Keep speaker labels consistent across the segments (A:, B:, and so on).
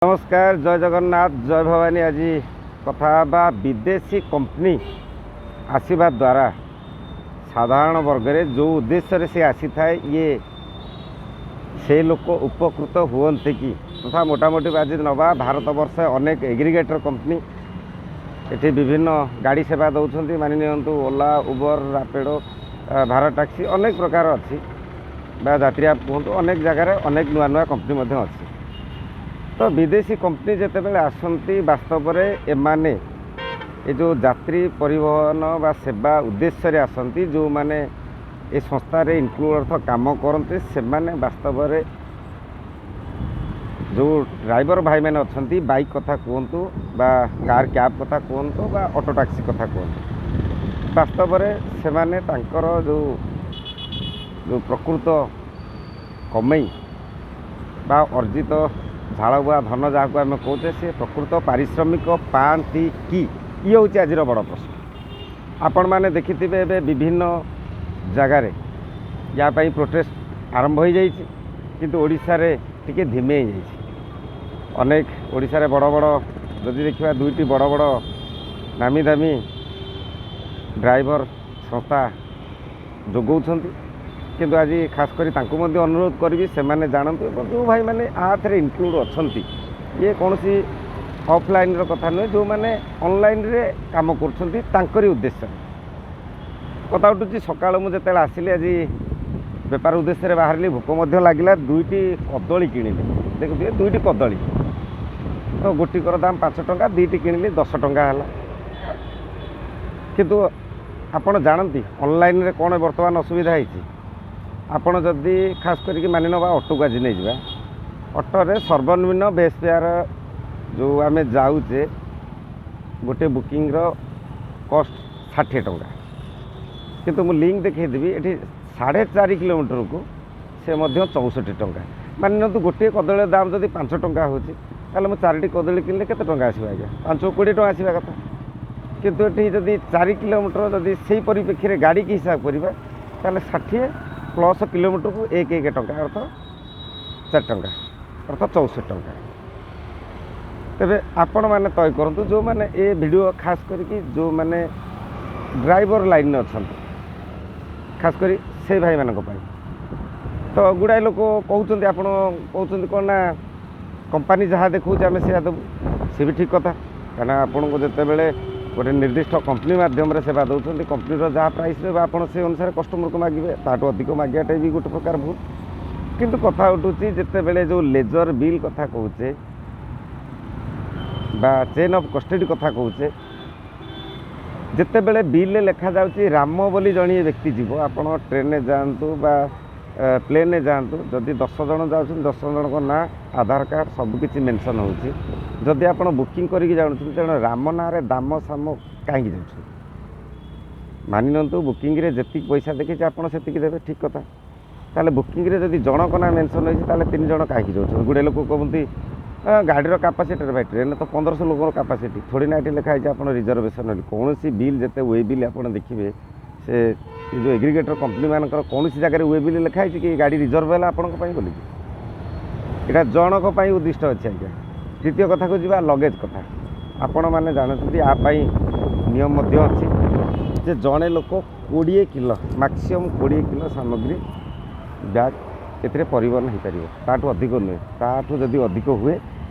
A: ନମସ୍କାର, ଜୟ ଜଗନ୍ନାଥ, ଜୟ ଭବାନୀ। ଆଜି କଥା ହେବା, ବିଦେଶୀ କମ୍ପାନୀ ଆସିବା ଦ୍ୱାରା ସାଧାରଣ ବର୍ଗରେ ଯେଉଁ ଉଦ୍ଦେଶ୍ୟରେ ସେ ଆସିଥାଏ, ଇଏ ସେ ଲୋକ ଉପକୃତ ହୁଅନ୍ତି କି? ତଥା ମୋଟାମୋଟି ଆଜି ନେବା, ଭାରତବର୍ଷ ଅନେକ ଏଗ୍ରିଗେଟର କମ୍ପାନୀ ଏଠି ବିଭିନ୍ନ ଗାଡ଼ି ସେବା ଦେଉଛନ୍ତି। ମାନି ନିଅନ୍ତୁ ଓଲା, ଉବର, ରାପିଡ଼ୋ, ଭାରତ ଟ୍ୟାକ୍ସି, ଅନେକ ପ୍ରକାର ଅଛି ବା ଯାତ୍ରୀ ଆପ୍ କୁହନ୍ତୁ, ଅନେକ ଜାଗାରେ ଅନେକ ନୂଆ ନୂଆ କମ୍ପାନୀ ମଧ୍ୟ ଅଛି। ତ ବିଦେଶୀ କମ୍ପାନୀ ଯେତେବେଳେ ଆସନ୍ତି, ବାସ୍ତବରେ ଏମାନେ ଏ ଯେଉଁ ଯାତ୍ରୀ ପରିବହନ ବା ସେବା ଉଦ୍ଦେଶ୍ୟରେ ଆସନ୍ତି, ଯେଉଁମାନେ ଏ ସଂସ୍ଥାରେ ଇନକ୍ଲୁଡ଼ ଅର୍ଥ କାମ କରନ୍ତି, ସେମାନେ ବାସ୍ତବରେ ଯେଉଁ ଡ୍ରାଇଭର ଭାଇମାନେ ଅଛନ୍ତି, ବାଇକ୍ କଥା କୁହନ୍ତୁ ବା କାର୍ କ୍ୟାବ୍ କଥା କୁହନ୍ତୁ ବା ଅଟୋ ଟ୍ୟାକ୍ସି କଥା କୁହନ୍ତୁ, ବାସ୍ତବରେ ସେମାନେ ତାଙ୍କର ଯେଉଁ ଯେଉଁ ପ୍ରକୃତ କମେଇ ବା ଅର୍ଜିତ ଝାଳବୁହା ଧନ ଯାହାକୁ ଆମେ କହୁଛେ, ସେ ପ୍ରକୃତ ପାରିଶ୍ରମିକ ପାଆନ୍ତି କି? ଇଏ ହେଉଛି ଆଜିର ବଡ଼ ପ୍ରଶ୍ନ। ଆପଣମାନେ ଦେଖିଥିବେ, ଏବେ ବିଭିନ୍ନ ଜାଗାରେ ୟା ପାଇଁ ପ୍ରୋଟେଷ୍ଟ ଆରମ୍ଭ ହୋଇଯାଇଛି, କିନ୍ତୁ ଓଡ଼ିଶାରେ ଟିକେ ଧିମେଇ ଯାଇଛି। ଅନେକ ଓଡ଼ିଶାରେ ବଡ଼ ବଡ଼, ଯଦି ଦେଖିବା, ଦୁଇଟି ବଡ଼ ବଡ଼ ନାମୀ ଦାମୀ ଡ୍ରାଇଭର ସଂସ୍ଥା ଯୋଗାଉଛନ୍ତି। କିନ୍ତୁ ଆଜି ଖାସ କରି ତାଙ୍କୁ ମଧ୍ୟ ଅନୁରୋଧ କରିବି, ସେମାନେ ଜାଣନ୍ତୁ ଏବଂ ଯେଉଁ ଭାଇମାନେ ୟାଥିରେ ଇନକ୍ଲୁଡ଼ ଅଛନ୍ତି, ଇଏ କୌଣସି ଅଫଲାଇନ୍ର କଥା ନୁହେଁ, ଯେଉଁମାନେ ଅନଲାଇନ୍ରେ କାମ କରୁଛନ୍ତି, ତାଙ୍କରି ଉଦ୍ଦେଶ୍ୟରେ କଥା ଉଠୁଛି। ସକାଳୁ ମୁଁ ଯେତେବେଳେ ଆସିଲି, ଆଜି ବେପାର ଉଦ୍ଦେଶ୍ୟରେ ବାହାରିଲି, ଭୋକ ମଧ୍ୟ ଲାଗିଲା, ଦୁଇଟି କଦଳୀ କିଣିଲି। ଦେଖୁଥିବେ, ଦୁଇଟି କଦଳୀ ତ ଗୋଟିକର ଦାମ 5 ଟଙ୍କା, ଦୁଇଟି କିଣିଲି 10 ଟଙ୍କା ହେଲା। କିନ୍ତୁ ଆପଣ ଜାଣନ୍ତି ଅନଲାଇନ୍ରେ କ'ଣ ବର୍ତ୍ତମାନ ଅସୁବିଧା ହେଇଛି? ଆପଣ ଯଦି ଖାସ କରିକି ମାନି ନେବା, ଅଟୋକୁ ଆଜି ନେଇଯିବା, ଅଟୋରେ ସର୍ବନିମ୍ନ ବେସ୍ ଫେୟାର ଯେଉଁ ଆମେ ଯାଉଛେ, ଗୋଟେ ବୁକିଂର କଷ୍ଟ 60 ଟଙ୍କା। କିନ୍ତୁ ମୁଁ ଲିଙ୍କ୍ ଦେଖାଇଦେବି, ଏଠି 4.5 କିଲୋମିଟରକୁ ସେ ମଧ୍ୟ 64 ଟଙ୍କା। ମାନି ନିଅନ୍ତୁ, ଗୋଟିଏ କଦଳୀର ଦାମ ଯଦି 5 ଟଙ୍କା ହେଉଛି, ତାହେଲେ ମୁଁ ଚାରିଟି କଦଳୀ କିଣିଲେ କେତେ ଟଙ୍କା ଆସିବ ଆଜ୍ଞା? 5 20 ଟଙ୍କା ଆସିବା କଥା। କିନ୍ତୁ ଏଠି ଯଦି 4 କିଲୋମିଟର ଯଦି ସେଇ ପରିପ୍ରେକ୍ଷୀରେ ଗାଡ଼ିକି ହିସାବ କରିବା, ତାହେଲେ 60 ପ୍ଲସ୍ କିଲୋମିଟରକୁ ଏକ ଏକ ଟଙ୍କା, ଅର୍ଥ 4 ଟଙ୍କା, ଅର୍ଥ 64 ଟଙ୍କା। ତେବେ ଆପଣମାନେ ତୟ କରନ୍ତୁ, ଯେଉଁମାନେ ଏ ଭିଡ଼ିଓ ଖାସ କରିକି ଯେଉଁମାନେ ଡ୍ରାଇଭର ଲାଇନ୍ରେ ଅଛନ୍ତି, ଖାସ କରି ସେଇ ଭାଇମାନଙ୍କ ପାଇଁ। ତ ଗୁଡ଼ାଏ ଲୋକ କହୁଛନ୍ତି, ଆପଣ କହୁଛନ୍ତି କ'ଣ ନା କମ୍ପାନୀ ଯାହା ଦେଖାଉଛି ଆମେ ସେଇଆ ଦେବୁ। ସେ ବି ଠିକ୍ କଥା, କାରଣ ଆପଣଙ୍କୁ ଯେତେବେଳେ ଗୋଟେ ନିର୍ଦ୍ଦିଷ୍ଟ କମ୍ପାନୀ ମାଧ୍ୟମରେ ସେବା ଦେଉଛନ୍ତି, କମ୍ପାନୀର ଯାହା ପ୍ରାଇସ୍ ରହିବ, ଆପଣ ସେ ଅନୁସାରେ କଷ୍ଟମରକୁ ମାଗିବେ। ତାଠୁ ଅଧିକ ମାଗିବାଟା ବି ଗୋଟେ ପ୍ରକାର ଭୁଲ। କିନ୍ତୁ କଥା ଉଠୁଛି, ଯେତେବେଳେ ଯେଉଁ ଲେଜର ବିଲ୍ କଥା କହୁଛେ ବା ଚେନ୍ ଅଫ୍ କଷ୍ଟଡି କଥା କହୁଛେ, ଯେତେବେଳେ ବିଲ୍ରେ ଲେଖାଯାଉଛି ରାମ ବୋଲି ଜଣିଏ ବ୍ୟକ୍ତି ଯିବ, ଆପଣ ଟ୍ରେନରେ ଯାଆନ୍ତୁ ବା ପ୍ଲେନ୍ରେ ଯାଆନ୍ତୁ, ଯଦି 10 ଜଣ ଯାଉଛନ୍ତି, 10 ଜଣଙ୍କ ନାଁ, ଆଧାର କାର୍ଡ଼ ସବୁକିଛି ମେନସନ୍ ହେଉଛି। ଯଦି ଆପଣ ବୁକିଂ କରିକି ଯାଉଛନ୍ତି, ତେଣୁ ରାମ ନାଁରେ ଦାମ ସାମ କାହିଁକି ଯାଉଛନ୍ତି? ମାନି ନିଅନ୍ତୁ, ବୁକିଂରେ ଯେତିକି ପଇସା ଦେଖିଛି, ଆପଣ ସେତିକି ଦେବେ, ଠିକ୍ କଥା। ତାହେଲେ ବୁକିଂରେ ଯଦି ଜଣଙ୍କ ନାଁ ମେନସନ୍ ହେଇଛି, ତାହେଲେ ତିନି ଜଣ କାହିଁକି ଯାଉଛନ୍ତି? ଗୁଡ଼େ ଲୋକ କୁହନ୍ତି ଗାଡ଼ିର କାପାସିଟିରେ। ଭାଇ, ଟ୍ରେନ୍ରେ ତ 1500 ଲୋକର କାପାସିଟି, ଥୋଡ଼ି ନା ଏଠି ଲେଖା ହେଇଛି ଆପଣ ରିଜର୍ଭେସନ୍ ବୋଲି। କୌଣସି ବିଲ୍, ଯେତେ we bill ଆପଣ ଦେଖିବେ, ସେ ଏ ଯେଉଁ ଏଗ୍ରିଗେଟର କମ୍ପାନୀମାନଙ୍କର କୌଣସି ଜାଗାରେ we bill ଲେଖା ହେଇଛି କି ଗାଡ଼ି ରିଜର୍ଭ ହେଲା ଆପଣଙ୍କ ପାଇଁ ବୋଲିକି? ଏଇଟା ଜଣଙ୍କ ପାଇଁ ଉଦ୍ଦିଷ୍ଟ ଅଛି ଆଜ୍ଞା। ଦ୍ୱିତୀୟ କଥାକୁ ଯିବା, ଲଗେଜ୍ କଥା। ଆପଣମାନେ ଜାଣୁଛନ୍ତି, ୟା ପାଇଁ ନିୟମ ମଧ୍ୟ ଅଛି ଯେ ଜଣେ ଲୋକ 20 କିଲୋ, ମ୍ୟାକ୍ସିମମ୍ 20 କିଲୋ ସାମଗ୍ରୀ ବ୍ୟାଗ୍ ଏଥିରେ ପରିବହନ ହୋଇପାରିବ, ତାଠୁ ଅଧିକ ନୁହେଁ। ତାଠୁ ଯଦି ଅଧିକ ହୁଏ,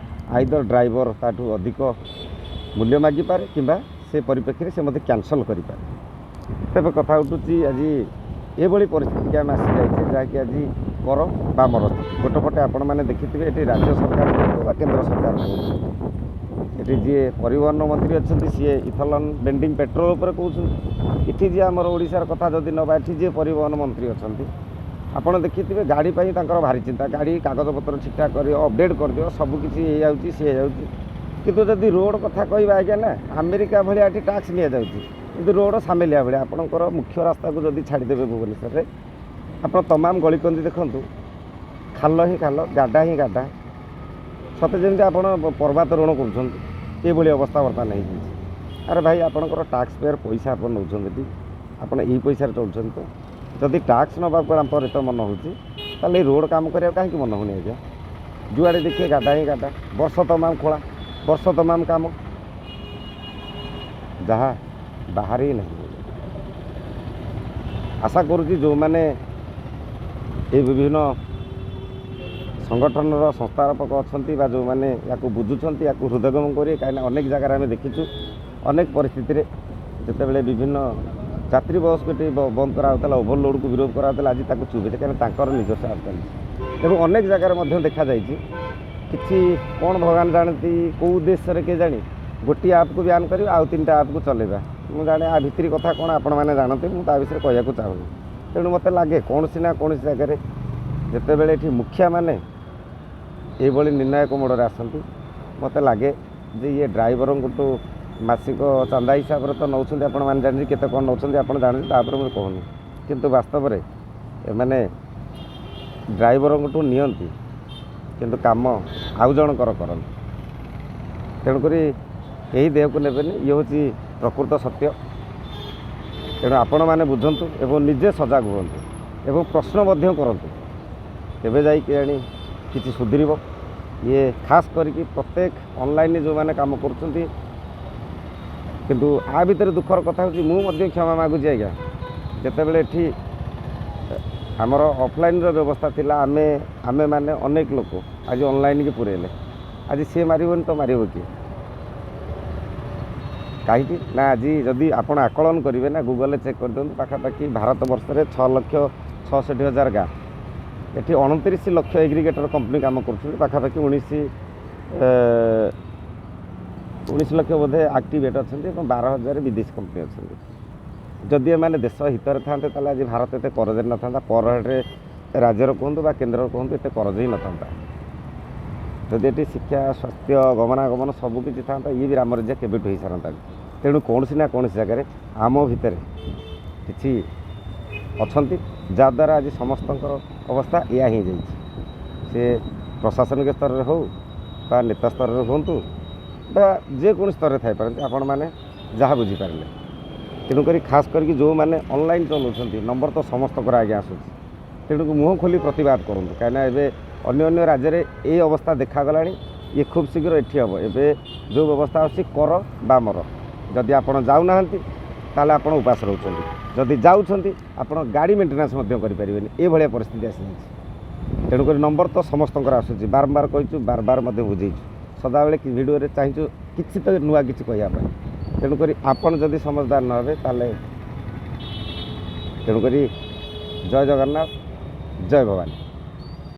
A: ଆଇଦର ଡ୍ରାଇଭର ତାଠୁ ଅଧିକ ମୂଲ୍ୟ ମାଗିପାରେ କିମ୍ବା ସେ ପରିପ୍ରେକ୍ଷୀରେ ସେ ମଧ୍ୟ କ୍ୟାନସଲ୍ କରିପାରେ। ତେବେ କଥା ଉଠୁଛି, ଆଜି ଏଭଳି ପରିସ୍ଥିତିକି ଆମେ ଆସିଯାଇଛେ, ଯାହାକି ଆଜି କର ବା ମର ସ୍ଥିତି। ଗୋଟେ ପଟେ ଆପଣମାନେ ଦେଖିଥିବେ, ଏଠି ରାଜ୍ୟ ସରକାର କୁହନ୍ତୁ ବା କେନ୍ଦ୍ର ସରକାର କୁହନ୍ତୁ, ଏଠି ଯିଏ ପରିବହନ ମନ୍ତ୍ରୀ ଅଛନ୍ତି, ସିଏ ଇଥନଲ୍ ବ୍ଲେଣ୍ଡିଂ ପେଟ୍ରୋଲ ଉପରେ କହୁଛନ୍ତି। ଏଠି ଯିଏ ଆମର ଓଡ଼ିଶାର କଥା ଯଦି ନେବା, ଏଠି ଯିଏ ପରିବହନ ମନ୍ତ୍ରୀ ଅଛନ୍ତି, ଆପଣ ଦେଖିଥିବେ, ଗାଡ଼ି ପାଇଁ ତାଙ୍କର ଭାରି ଚିନ୍ତା। ଗାଡ଼ି କାଗଜପତ୍ର ଠିକ୍ଠାକ୍ କରିବ, ଅପଡ଼େଟ୍ କରିଦିଅ, ସବୁକିଛି ହେଇଯାଉଛି, ସିଏ ହେଇଯାଉଛି। କିନ୍ତୁ ଯଦି ରୋଡ଼ କଥା କହିବା ଆଜ୍ଞା, ନା ଆମେରିକା ଭଳିଆ ଏଠି ଟ୍ୟାକ୍ସ ନିଆଯାଉଛି, କିନ୍ତୁ ରୋଡ଼ ସାମେଲିଆ ଭଳିଆ। ଆପଣଙ୍କର ମୁଖ୍ୟ ରାସ୍ତାକୁ ଯଦି ଛାଡ଼ିଦେବେ, ଭୁବନେଶ୍ୱରରେ ଆପଣ ତମାମ ଗଳିକନ୍ଦି ଦେଖନ୍ତୁ, ଖାଲ ହିଁ ଖାଲ, ଗାଡ଼ା ହିଁ ଗାଡ଼ା, ସତେ ଯେମିତି ଆପଣ ପର୍ବାରୋହଣ କରୁଛନ୍ତି, ଏଭଳି ଅବସ୍ଥା ବର୍ତ୍ତମାନ ହେଇଯାଇଛି। ଆରେ ଭାଇ, ଆପଣଙ୍କର ଟ୍ୟାକ୍ସ ପେୟର ପଇସା ଆପଣ ନେଉଛନ୍ତି, ଆପଣ ଏଇ ପଇସାରେ ଚଳୁଛନ୍ତି। ତ ଯଦି ଟ୍ୟାକ୍ସ ନେବାକୁ ଆମର ଏତେ ମନ ହେଉଛି, ତାହେଲେ ଏଇ ରୋଡ଼ କାମ କରିବାକୁ କାହିଁକି ମନ ହେଉନି ଆଜ୍ଞା? ଯୁଆଡ଼େ ଦେଖିବେ ଗାଧା ହିଁ ଗାଧା, ବର୍ଷ ତମାମ ଖୋଳା, ବର୍ଷ ତମାମ କାମ, ଯାହା ବାହାରେ ହିଁ ନାହିଁ। ଆଶା କରୁଛି ଯେଉଁମାନେ ଏ ବିଭିନ୍ନ ସଂଗଠନର ସଂସ୍ଥାପକ ଅଛନ୍ତି ବା ଯେଉଁମାନେ ୟାକୁ ବୁଝୁଛନ୍ତି, ୟାକୁ ହୃଦୟଙ୍ଗମ କରିବେ। କାହିଁକିନା ଅନେକ ଜାଗାରେ ଆମେ ଦେଖିଛୁ, ଅନେକ ପରିସ୍ଥିତିରେ ଯେତେବେଳେ ବିଭିନ୍ନ ଯାତ୍ରୀ ବସ୍କୁ ଏଠି ବନ୍ଦ କରାହେଉଥିଲା, ଓଭରଲୋଡ଼କୁ ବିରୋଧ କରାହେଉଥିଲା, ଆଜି ତାକୁ ଚୁପ୍ ହେଇছে, କାହିଁକିନା ତାଙ୍କର ନିଜସ୍ୱ ଆପ୍ ଚାଲିଛି। ଏବଂ ଅନେକ ଜାଗାରେ ମଧ୍ୟ ଦେଖାଯାଇଛି, କିଛି କ'ଣ ଭଗବାନ ଜାଣନ୍ତି କେଉଁ ଉଦ୍ଦେଶ୍ୟରେ କେଜାଣି, ଗୋଟିଏ ଆପ୍କୁ ବ୍ୟାନ୍ କରିବା ଆଉ 3ଟା ଆପ୍କୁ ଚଲେଇବା। ମୁଁ ଜାଣେ ଆ ଭିତିରି କଥା କ'ଣ, ଆପଣମାନେ ଜାଣନ୍ତି, ମୁଁ ତା ବିଷୟରେ କହିବାକୁ ଚାହୁଁନି। ତେଣୁ ମୋତେ ଲାଗେ କୌଣସି ନା କୌଣସି ଜାଗାରେ ଯେତେବେଳେ ଏଠି ମୁଖିଆମାନେ ଏଇଭଳି ନିର୍ଣ୍ଣାୟକ ମୋଡ଼ରେ ଆସନ୍ତି, ମୋତେ ଲାଗେ ଯେ ଇଏ ଡ୍ରାଇଭରଙ୍କଠୁ ମାସିକ ଚାନ୍ଦା ହିସାବରେ ତ ନେଉଛନ୍ତି, ଆପଣମାନେ ଜାଣିଛନ୍ତି କେତେ କ'ଣ ନେଉଛନ୍ତି, ଆପଣ ଜାଣନ୍ତି, ତାପରେ ମୁଁ କହୁନି। କିନ୍ତୁ ବାସ୍ତବରେ ଏମାନେ ଡ୍ରାଇଭରଙ୍କଠୁ ନିଅନ୍ତି, କିନ୍ତୁ କାମ ଆଉ ଜଣଙ୍କର କରନ୍ତି। ତେଣୁକରି କେହି ଦେହକୁ ନେବେନି, ଇଏ ହେଉଛି ପ୍ରକୃତ ସତ୍ୟ। ତେଣୁ ଆପଣମାନେ ବୁଝନ୍ତୁ ଏବଂ ନିଜେ ସଜାଗ ହୁଅନ୍ତୁ ଏବଂ ପ୍ରଶ୍ନ ମଧ୍ୟ କରନ୍ତୁ, ତେବେ ଯାଇ କେଜାଣି କିଛି ସୁଧୁରିବ। ଇଏ ଖାସ୍ କରିକି ପ୍ରତ୍ୟେକ ଅନଲାଇନ୍ରେ ଯେଉଁମାନେ କାମ କରୁଛନ୍ତି। କିନ୍ତୁ ଆ ଭିତରେ ଦୁଃଖର କଥା ହେଉଛି, ମୁଁ ମଧ୍ୟ କ୍ଷମା ମାଗୁଛି ଆଜ୍ଞା, ଯେତେବେଳେ ଏଠି ଆମର ଅଫଲାଇନ୍ର ବ୍ୟବସ୍ଥା ଥିଲା, ଆମେମାନେ ଅନେକ ଲୋକ ଆଜି ଅନଲାଇନ୍କି ପୁରେଇଲେ। ଆଜି ସିଏ ମାରିବନି ତ ମାରିବ କିଏ? କାହିଁକି ନା ଆଜି ଯଦି ଆପଣ ଆକଳନ କରିବେ ନା, ଗୁଗଲରେ ଚେକ୍ କରିଦିଅନ୍ତୁ, ପାଖାପାଖି ଭାରତ ବର୍ଷରେ 6,66,000 ଗାଁ, ଏଠି 29 ଲକ୍ଷ ଏଗ୍ରିଗେଟର କମ୍ପାନୀ କାମ କରୁଛନ୍ତି, ପାଖାପାଖି 19 ଲକ୍ଷ ବୋଧେ ଆକ୍ଟିଭେଟ୍ ଅଛନ୍ତି ଏବଂ 12,000 ବିଦେଶୀ କମ୍ପାନୀ ଅଛନ୍ତି। ଯଦି ଏମାନେ ଦେଶ ହିତରେ ଥାନ୍ତେ, ତାହେଲେ ଆଜି ଭାରତ ଏତେ କରଜରେ ନଥାନ୍ତା, ପର ହେଡ଼୍ରେ ରାଜ୍ୟର କୁହନ୍ତୁ ବା କେନ୍ଦ୍ରର କୁହନ୍ତୁ, ଏତେ କରଜ ହିଁ ନଥାନ୍ତା। ଯଦି ଏଠି ଶିକ୍ଷା, ସ୍ୱାସ୍ଥ୍ୟ, ଗମନାଗମନ ସବୁକିଛି ଥାନ୍ତା, ଇଏ ବି ରାମ ରାଜ୍ୟ କେବେଠୁ ହେଇସାରନ୍ତାଣି। ତେଣୁ କୌଣସି ନା କୌଣସି ଜାଗାରେ ଆମ ଭିତରେ କିଛି ଅଛନ୍ତି, ଯାହାଦ୍ୱାରା ଆଜି ସମସ୍ତଙ୍କର ଅବସ୍ଥା ଏଇଆ ହେଇଯାଇଛି। ସେ ପ୍ରଶାସନିକ ସ୍ତରରେ ହେଉ ବା ନେତା ସ୍ତରରେ ହୁଅନ୍ତୁ ବା ଯେକୌଣସି ସ୍ତରରେ ଥାଇପାରନ୍ତି, ଆପଣମାନେ ଯାହା ବୁଝିପାରିଲେ। ତେଣୁକରି ଖାସ୍ କରିକି ଯେଉଁମାନେ ଅନଲାଇନ୍ ଚଲାଉଛନ୍ତି, ନମ୍ବର ତ ସମସ୍ତଙ୍କର ଆଜ୍ଞା ଆସୁଛି, ତେଣୁ ମୁହଁ ଖୋଲି ପ୍ରତିବାଦ କରନ୍ତୁ। କାହିଁକିନା ଏବେ ଅନ୍ୟ ଅନ୍ୟ ରାଜ୍ୟରେ ଏଇ ଅବସ୍ଥା ଦେଖାଗଲାଣି, ଇଏ ଖୁବ୍ ଶୀଘ୍ର ଏଠି ହେବ। ଏବେ ଯେଉଁ ବ୍ୟବସ୍ଥା ଆସୁଛି, କର ବା ମର। ଯଦି ଆପଣ ଯାଉନାହାନ୍ତି ତାହେଲେ ଆପଣ ଉପାସ ରହୁଛନ୍ତି, ଯଦି ଯାଉଛନ୍ତି ଆପଣ ଗାଡ଼ି ମେଣ୍ଟେନାନ୍ସ ମଧ୍ୟ କରିପାରିବେନି, ଏଇଭଳିଆ ପରିସ୍ଥିତି ଆସିଯାଇଛି। ତେଣୁକରି ନମ୍ବର ତ ସମସ୍ତଙ୍କର ଆସୁଛି, ବାରମ୍ବାର କହିଛୁ, ବାରବାର ମଧ୍ୟ ବୁଝେଇଛୁ, ସଦାବେଳେ ଭିଡ଼ିଓରେ ଚାହିଁଛୁ କିଛି ତ ନୂଆ କିଛି କହିବା ପାଇଁ। ତେଣୁକରି ଆପଣ ଯଦି ସମଝଦାର ନ ହେବେ ତାହେଲେ, ତେଣୁକରି ଜୟ ଜଗନ୍ନାଥ, ଜୟ ଭବାନୀ।